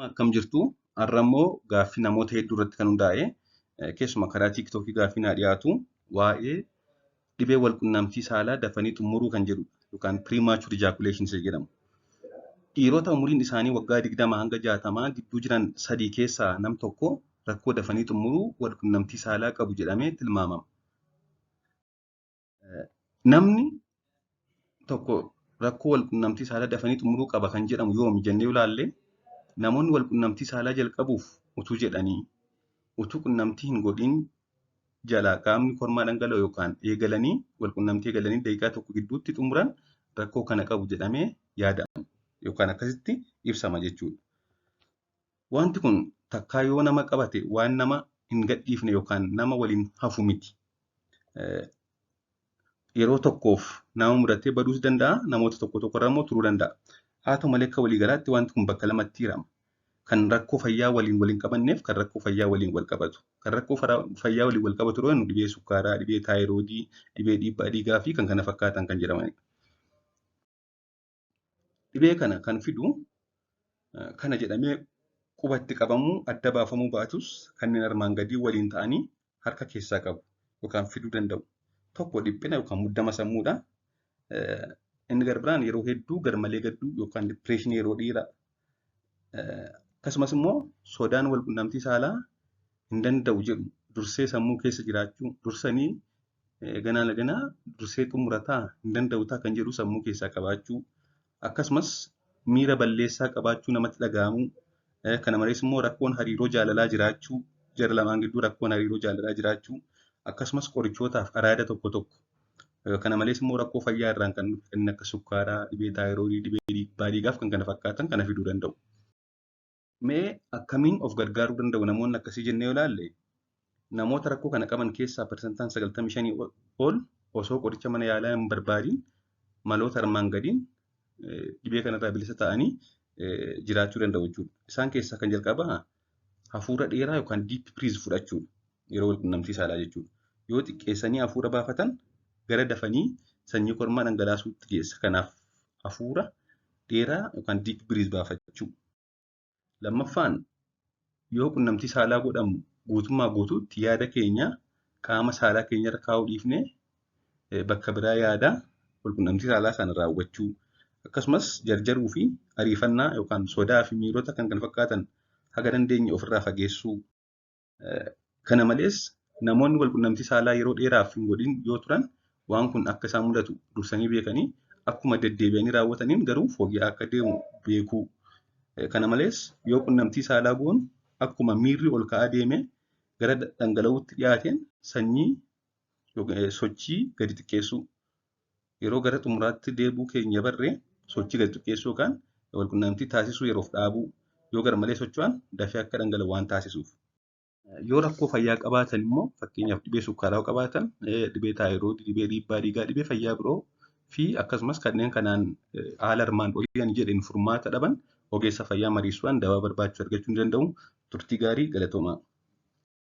Akkam jirtu? Har'a immoo gaaffii namoota hedduu irratti kan hundaa'e, keessumaa karaa tiiktookii gaaffii naa dhiyaatu, waa'ee dhibee walqunnamtii saalaa dafanii xumuruu kan jedhudha yookaan premature ejaculation isa jedhamu. Dhiirota umuriin isaanii waggaa 20 hanga 60 gidduu jiran sadii keessaa nam tokko rakkoo dafanii xumuruu walqunnamtii saalaa qabu jedhamee tilmaamama. Namni tokko rakkoo walqunnamtii saalaa dafanii xumuruu qaba kan jedhamu yoomi jennee yoo ilaalle, namoonni walqunnamtii saalaa jalqabuuf utuu jedhanii utuu qunnamtii hin godhin jalaa qaamni kormaa dhangala'u yookaan eegalanii walqunnamtii eegalanii daqiiqaa tokko gidduutti xumuran rakkoo kana qabu jedhamee yaadama yookaan akkasitti ibsama jechuudha. Wanti kun takkaa yoo nama qabate waan nama hin gadhiifne yookaan nama waliin hafu miti. Yeroo tokkoof nama mudatee baduus danda'a, namoota tokko tokkorra immoo turuu danda'a. Haa ta'u malee, akka waliigalaatti wanti kun bakka lamatti hirama. Kan rakkoo fayyaa waliin wal hin qabanneef kan rakkoo fayyaa waliin wal qabatu. Kan rakkoo fayyaa waliin wal qabatu yeroo jennu dhibee sukkaaraa, dhibee taayiroodii, dhibee dhiibbaa dhiigaa fi kan kana fakkaatan kan jedhamanidha. Dhibee kana kan fidu kana jedhamee qubatti qabamuu adda baafamuu baatus, kanneen armaan gadii waliin ta'anii harka keessaa qabu yookaan fiduu danda'u. Tokko, dhiphina yookaan muddama sammuudha. Inni gara biraan yeroo hedduu garmalee gadduu yookaan depressionii yeroo dheeraa. Akkasumas immoo sodaan walqunnamtii saalaa hin danda'u jedhu dursee sammuu keessa jiraachuu, dursanii ganaa laganaa dursee xumurataa hin danda'u ta'a kan jedhu sammuu keessaa qabaachuu, akkasumas miira balleessaa qabaachuu namatti dhaga'amuu, kana malees immoo rakkoon hariiroo jaalalaa jiraachuu, jara lamaan gidduu rakkoon hariiroo jaalalaa jiraachuu, akkasumas qorichootaaf araada tokko tokko, kana malees immoo rakkoo fayyaa irraan kan dhufe kanneen akka sukkaaraa, dhibee taayiroodii, dhibee dhiibbaa dhiigaaf kan kana fakkaatan kana fiduu danda'u. Mee akkamiin of gargaaruu danda'u namoonni akkasii jennee yoo ilaalle, namoota rakkoo kana qaban keessaa parsantaan 95 ol osoo qoricha mana yaalaa hin barbaadiin maloota armaan gadiin dhibee kanarraa bilisa ta'anii jiraachuu danda'u jechuudha. Isaan keessaa kan jalqabaa hafuura dheeraa yookaan deep breath fudhachuudha yeroo walqunnamtii saalaa jechuudha. Yoo xiqqeessanii hafuura baafatan gara dafanii sanyii kormaa dhangalaasuutti geessa. Kanaaf hafuura dheeraa yookaan deep breath baafachuu. Lammaffaan, yoo qunnamtii saalaa godhamu guutummaa guutuutti yaada keenya qaama saalaa keenyarra kaa'uu dhiifnee bakka biraa yaadaa walqunnamtii saalaa sana raawwachuu, akkasumas jarjaruu fi ariifannaa yookaan sodaa fi miirota kan kana fakkaatan haga dandeenye ofirraa fageessuu. Kana malees namoonni walqunnamtii saalaa yeroo dheeraaf hin godhin yoo turan waan kun akka isaan mudatu dursanii beekanii akkuma deddeebi'anii raawwataniin garuu fooyya'aa akka deemu beekuu. Kana malees yoo qunnamtii saalaa goonu akkuma miirri ol ka'aa deeme gara dhangala'uutti dhiyaateen sanyii sochii gadi xiqqeessuu. Yeroo gara xumuraatti deebi'uu keenya barree sochii gadi xiqqeessuu yookaan walqunnamtii taasisuu yeroof dhaabuu, yoo garmalee socho'an dafee akka dhangala'u waan taasisuuf. Yoo rakkoo fayyaa qabaatan immoo, fakkeenyaaf dhibee sukkaaraa qabaatan, dhibee taayiroodii, dhibee dhiibbaa dhiigaa, dhibee fayyaa biroo fi akkasumas kanneen kanaan haala armaan olii ani jedheen furmaata dhaban, ogeessa fayyaa mariisuudhaan dawaa barbaachisu argachuu ni danda'u. Turtii gaarii, galatoomaa.